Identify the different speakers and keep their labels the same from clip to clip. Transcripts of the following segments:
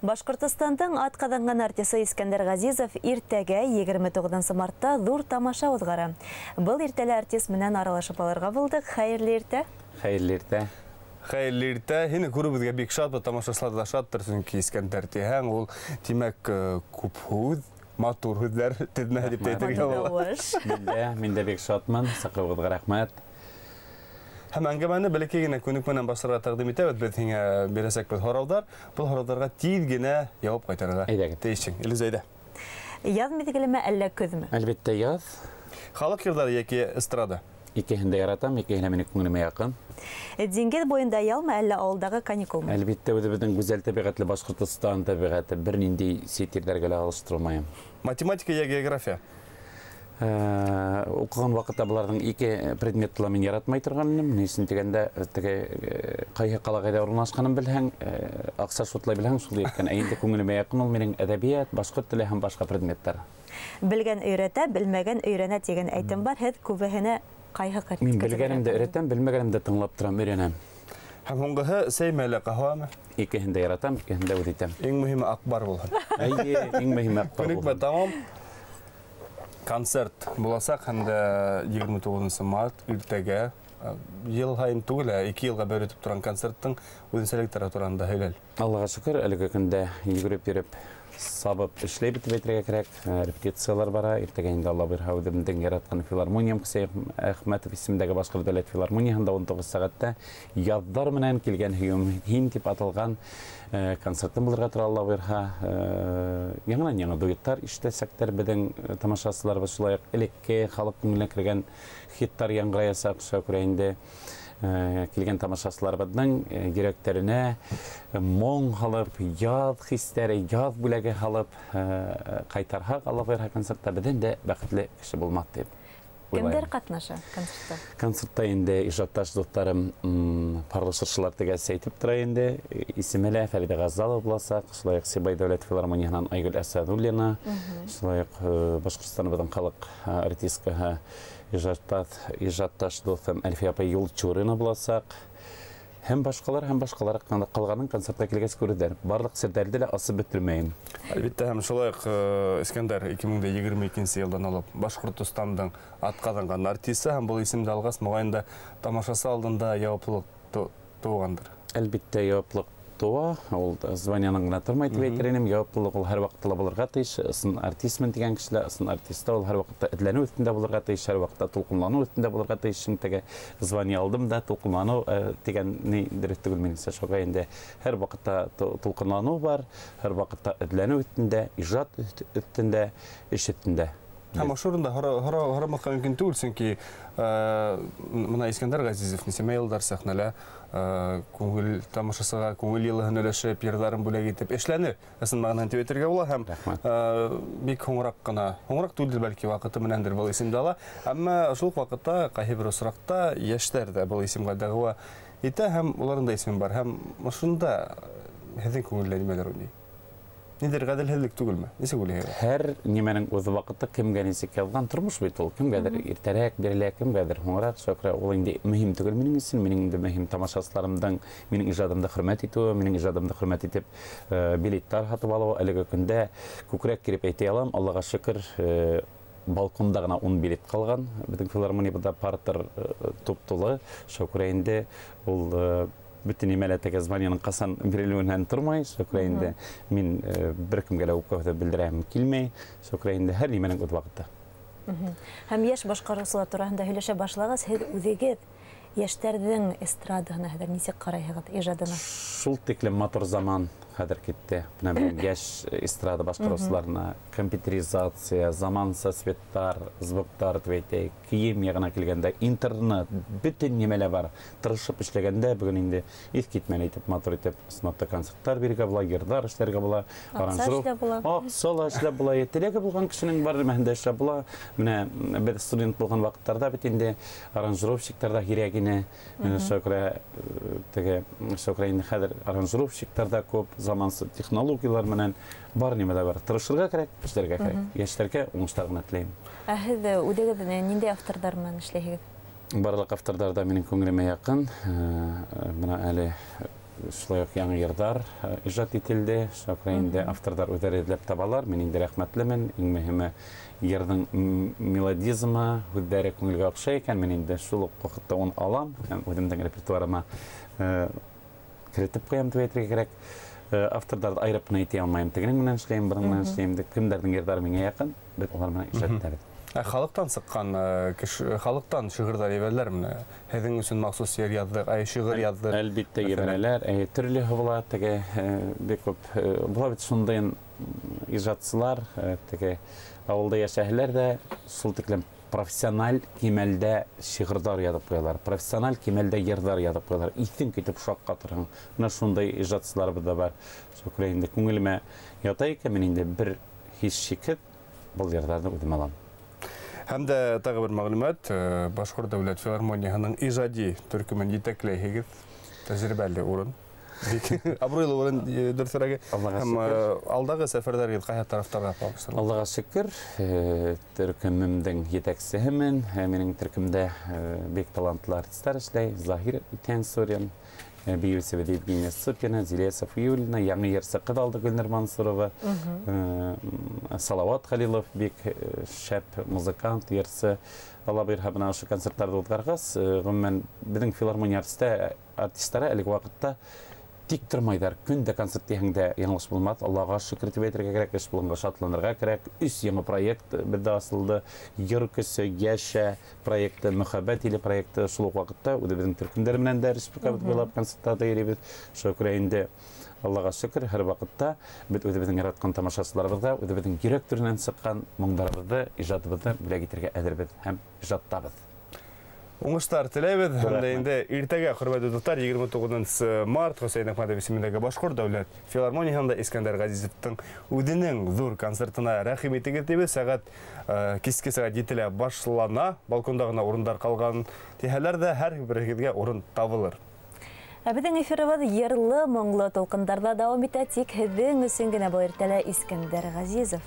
Speaker 1: Башҡортостандың атҡаҙанған артисы Искәндәр Ғәзизов иртәгә 29 мартта ҙур тамаша уҙғара. Был иртәлә артист менән аралашып алырға булдыҡ. Хәйерле иртә.
Speaker 2: Хәйерле иртә.
Speaker 3: Хәйерле иртә. Һине күреүебеҙгә бик шатбыҙ, тамашасылар ҙа шаттыр, сөнки Искәндәр тиһәң, ул тимәк күп һүҙ, матур һүҙҙәр теҙмәһе тип әйтергә була.
Speaker 2: Мин дә бик шатмын, саҡырыуығыҙға рәхмәт.
Speaker 3: Һәм әңгәмәне бәләкәй генә күнекмәнән башларға тәҡдим итәбеҙ. Беҙ һиңә бирәсәкбеҙ һорауҙар. Был һорауҙарға тиҙ генә яуап ҡайтарырға тейешһең. Илүзә, әйҙә.
Speaker 1: Яҙ миҙгелеме әллә көҙмө?
Speaker 2: Әлбиттә, яҙ.
Speaker 3: Халыҡ йырҙары йәки эстрада?
Speaker 2: Икеһен дә яратам, икеһе лә минең күңелемә яҡын.
Speaker 1: Диңгеҙ буйында ялмы әллә ауылдағы каникулмы?
Speaker 2: Әлбиттә, үҙебеҙҙең гүзәл тәбиғәтле Башҡортостан тәбиғәте бер ниндәй сит ерҙәргә лә алыштырмайым.
Speaker 3: Математика йә география?
Speaker 2: Уҡыған ваҡытта быларҙың ике предметты ла мин яратмай торған инем. Ни өсөн тигәндә, теге ҡайһы ҡала ҡайҙа урынлашҡанын белһәң, аҡса шутлай белһәң, шул еткән. Ә инде күңелемә яҡын ул минең әҙәбиәт, башҡорт теле һәм башҡа предметтар.
Speaker 1: Белгән өйрәтә, белмәгән өйрәнә тигән әйтем бар. Һеҙ күбеһенә ҡайһы
Speaker 2: Мин белгәнемде өйрәтәм, белмәгәнемде тыңлап торам, өйрәнәм.
Speaker 3: Һәм һуңғыһы сәйме әллә ҡаһуамы?
Speaker 2: Икеһен дә яратам, икеһен дә үҙ итәм.
Speaker 3: Иң мөһиме аҡбар булһын.
Speaker 2: Эйе, иң мөһиме аҡбар булһын.
Speaker 3: Күнекмә тамам. Концерт буласаҡ һәм дә 29 март иртәгә, йыл һайын түгел, ә 2 йылға бер үтеп торған концерттың үҙенсәлектәре тураһында һөйләл.
Speaker 2: Аллаға шөкөр, әлеге көндә йүгереп йөрөп, сабып эшләйбеҙ тип әйтергә кәрәк. Репетициялар бара. Иртәгә инде Алла бойорһа үҙемдең яратҡан филармониям Хөсәйен Әхмәтов исемендәге Башҡорт дәүләт филармонияһында 19 сәғәттә яҙҙар менән килгән һөйөм һин тип аталған концертым булырға тора, Алла бойорһа. Яңынан яңы дуэттар ишетәсәктәр беҙҙең тамашасыларыбыҙ, шулай уҡ элекке халыҡ күңеленә кергән хиттар яңғыраясаҡ. Шуға күрә инде килгән тамашасыларыбыҙҙың йөрәктәренә моң һалып, яҙ хистәре, яҙ бүләге һалып ҡайтарһаҡ, Алла бойорһа, концертта беҙҙән дә бәхетле кеше булмаҫ тип уйлайым.
Speaker 1: Кемдәр ҡатнаша концертта?
Speaker 2: Концертта инде ижадташ дуҫтарым, парлы шыршылар тигәс әйтеп тора инде. Исеме лә Фәриҙә Ғазалова буласаҡ, шулай уҡ Сибай дәүләт филармонияһынан Айгөл Әсәҙуллина, шулай уҡ Башҡортостаныбыҙҙың халыҡ артисткаһы, ижадташ дуҫым Әлфиә апай Юлчурина буласаҡ. Һәм башҡалар, һәм башҡалар ҡалғанын концертҡа килгәс күрерҙәр. Барлыҡ серҙәрҙе лә асып бөтөрмәйем.
Speaker 3: Әлбиттә, һәм шулай уҡ, Искәндәр 2022 йылдан алып Башҡортостандың атҡаҙанған артисы, һәм был исемде алғас, моғайын да тамашасы алдында яуаплылыҡ тыуғандыр.
Speaker 2: Әлбиттә, яуаплылыҡ тыуа. Ул званиянан ғына тормай тип әйтер инем. Яуаплылыҡ ул һәр ваҡытта ла булырға тейеш. Ысын артистмын тигән кешеләр, ысын артиста ул һәр ваҡытта эҙләнеү өҫтөндә булырға тейеш, һәр ваҡытта тулҡынланыу өҫтөндә булырға тейеш. Чөнки теге звание алдым да тулҡынланыу тигән ни дөрөҫ түгел минеңсә. Шуға инде һәр ваҡытта тулҡынланыу бар, һәр ваҡытта эҙләнеү өҫтөндә, ижад өҫтөндә, эш өҫтөндә.
Speaker 3: Һәм ошо урында һорамаҫҡа мөмкин түгел, сөнки бына Искәндәр Ғәзизов нисәмә йылдар сәхнәлә, күңел тамашасыға күңел йылыһын өләшеп, йырҙарын бүләк итеп эшләне. Ысын мәғәнәһен тип әйтергә була. Һәм,
Speaker 2: Рәхмәт.
Speaker 3: бик һуңыраҡ ҡына, һуңыраҡ түгел, бәлки ваҡыты менәндер был исемде ала. Әммә шул уҡ ваҡытта ҡайһы бер осраҡта йәштәр ҙә был исемгә дәғүә итә һәм уларҙың да исеме бар. Һәм ошонда һеҙҙең күңелдә нимәләр уйнай? Ниндәйҙер ғәҙелһеҙлек түгелме? Нисек уйлайһығыҙ?
Speaker 2: Һәр нимәнең үҙ ваҡыты, кемгә нисек яҙған тормош бит ул. Кемгәҙер иртәрәк бирелә, кемгәҙер һуңыраҡ. Шуға күрә ул инде мөһим түгел минең өсөн. Минең инде мөһим тамашасыларымдың минең ижадымды хөрмәт итеүе, минең ижадымды хөрмәт итеп, билеттар һатып алыуы. Әлеге көндә күкрәк киреп әйтә алам, Аллаға шөкөр, балконда ғына 10 билет ҡалған. Беҙҙең филармониябыҙҙа партер туп-тулы. Шуға күрә инде ул, бөтөн нимә лә теге званиеның ҡасан бирелеүенән тормай. Шуға күрә инде мин, бер кемгә лә үпкә һүҙе белдерәм килмәй. Шуға күрә инде һәр нимәнең үҙ ваҡыты.
Speaker 1: Һәм йәш башҡарыусылар тураһында һөйләшә башлағас, һеҙ үҙегеҙ йәштәрҙең эстрадаһына хәҙер нисек ҡарайһығыҙ, ижадына?
Speaker 2: Шул тиклем матур заман хәҙер китте. Бына бөгөн йәш эстрада башҡарыусыларына компьютеризация, заманса светтар, звуктар тип әйтәйек, кейем яғына килгәндә, интернет, бөтөн нимә лә бар. Тырышып эшләгәндә бөгөн инде иҫ китмәле итеп, матур итеп сынапта концерттар бирергә була, йырҙар эшләргә була,
Speaker 1: Аҡса
Speaker 2: аранжировка.
Speaker 1: эшләп була.
Speaker 2: Аҡса ла эшләп була. Теләге булған кешенең бар нәмәһен дә эшләп була. Менә беҙ студент булған ваҡыттарҙа бит инде аранжировщиктар ҙа һирәк ине. Шуға күрә, теге, шуға күрә инде хәҙер аранжировщиктар ҙа күп, заманса технологиялар менән бар нимә лә бар. Тырышырға кәрәк, эшләргә кәрәк. Йәштәргә уңыштар ғына теләйем.
Speaker 1: Ә һеҙ үҙегеҙ ниндәй авторҙар менән эшләйһегеҙ?
Speaker 2: Барлыҡ авторҙар ҙа минең күңелемә яҡын. Бына әле Шулай уҡ яңы йырҙар ижад ителде. Шуға күрә инде авторҙар үҙҙәре эҙләп табалар. Мин инде рәхмәтлемен. Иң мөһиме йырҙың мелодизмы, һүҙҙәре күңелгә оҡшай икән, мин инде шул уҡ ваҡытта уны алам һәм үҙемдең репертуарыма керетеп ҡуям тип әйтергә кәрәк. Авторҙарҙы айырып ҡына әйтә алмайым. Тегенең менән эшләйем, бының менән эшләйем. Кемдәрҙең йырҙары миңә яҡын, беҙ улар менән ижад итәбеҙ.
Speaker 3: Халыҡтан сыҡҡан кеше, халыҡтан шиғырҙар ебәрәләр менә. Һеҙҙең өсөн махсус йыр яҙҙыҡ, шиғыр яҙҙыҡ.
Speaker 2: Әлбиттә ебәрәләр. Төрлөһө була, теге бик күп була бит шундай ижадсылар, теге ауылда йәшәһәләр ҙә шул тиклем профессиональ кимәлдә шиғырҙар яҙып ҡуялар, профессиональ кимәлдә йырҙар яҙып ҡуялар. Иҫең китеп шаҡ ҡатырһың. Бына шундай ижадсыларыбыҙ ҙа бар. Шуға күрә инде күңелемә ята икән, мин инде бер һис шикһеҙ был йырҙарҙы үҙем алам.
Speaker 3: Һәм дә тағы бер мәғлүмәт, Башҡорт дәүләт филармонияһының ижади төркөмөн етәкләйһегеҙ. Тәжрибәле урын. Абруйлы урын, дөрөҫөрәге.
Speaker 2: Аллаға
Speaker 3: Һәм,
Speaker 2: шөкөр.
Speaker 3: алдағы сәфәрҙәрегеҙ ҡайһы тарафтарға планлаштырыла?
Speaker 2: Аллаға шөкөр, төркөмөмдөң етәксеһемен. Минең төркөмдә, бик талантлы артистар эшләй. Заһир Итәнсурин, бейеүсебеҙ Евгения Сыпина, Зилә Сафиуллина, яңы йырсы ҡыҙ алды Гөлнур Мансурова, Салават Хәлилов бик шәп музыкант, йырсы. Алла бойорһа, бына ошо концерттарҙы уҙғарғас, ғөмүмән, беҙҙең филармония артистары әлеге ваҡытта тик тормайҙар. Көн дә концерт тиһәң дә яңылыш булмаҫ. Аллаға шөкөр тип әйтергә кәрәк, эш булғанға шатланырға кәрәк. 3 яңы проект беҙҙә асылды. Йыр көсө, Йәшә проекты, Мөхәббәт иле проекты. Шул уҡ ваҡытта үҙебеҙҙең төркөмдәр менән дә республикабыҙ буйлап концерттарҙа йөрөйбөҙ. Шуға күрә инде Аллаға шөкөр, һәр ваҡытта беҙ үҙебеҙҙең яратҡан тамашасыларыбыҙға үҙебеҙҙең йөрәк түренән сыҡҡан моңдарыбыҙҙы, ижадыбыҙҙы бүләк итергә әҙербеҙ һәм ижадтабыҙ.
Speaker 3: Уңыштар теләйбеҙ. Һәм дә
Speaker 2: Рәхмәт.
Speaker 3: инде иртәгә, хөрмәтле дуҫтар, егерме туғыҙынсы март Хөсәйен Әхмәтов исемендәге Башҡорт дәүләт филармонияһында Искәндәр Ғәзизовтың үҙенең ҙур концертына рәхим итегеҙ тибеҙ. Киске сәғәт етелә башлана. Балконда ғына урындар ҡалған тиһәләр ҙә, һәр берегеҙгә урын табылыр.
Speaker 1: Ә беҙҙең эфирыбыҙ йырлы, моңло тулҡындарҙа дауам итә. Тик һеҙҙең өсөн генә был иртәлә Искәндәр Ғәзизов.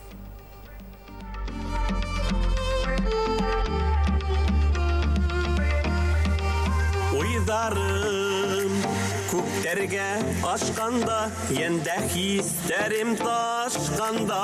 Speaker 4: Уйҙарым күктәргә ашҡанда, йәндә хистәрем ташҡанда,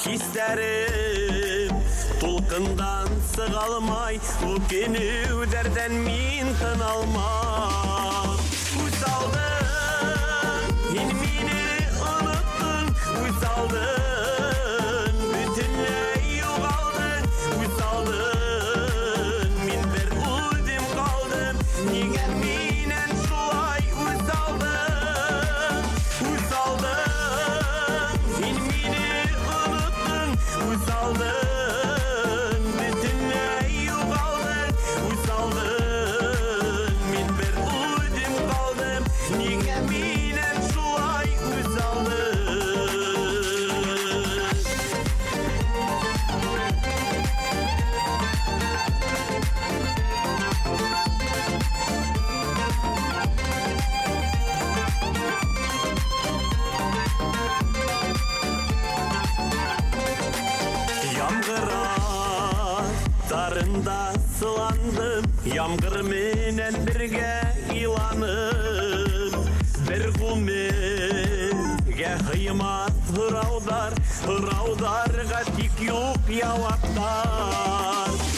Speaker 4: хистәрем тулҡындан сыға алмай, үкенеүҙәрҙән мин тын алмам. Үс алдың, һин мине оноттоң, үс алдың, бөтөнләй юғалдың, үс алдың, мин бер үҙем ҡалдым, ниңә минән шулай үс алдың, үс алдың, һин мине оноттоң, үс алдың, бөтөнләй юғалдың, үс алдың, мин бер үҙем ҡалдым, ниңә минән шулай үс алдың. Ямғыр сыландым, ямғыр менән бергә иланым. Бер ғүмергә һыймаҫ һорауҙар, һорауҙарға тик юҡ яуаптар.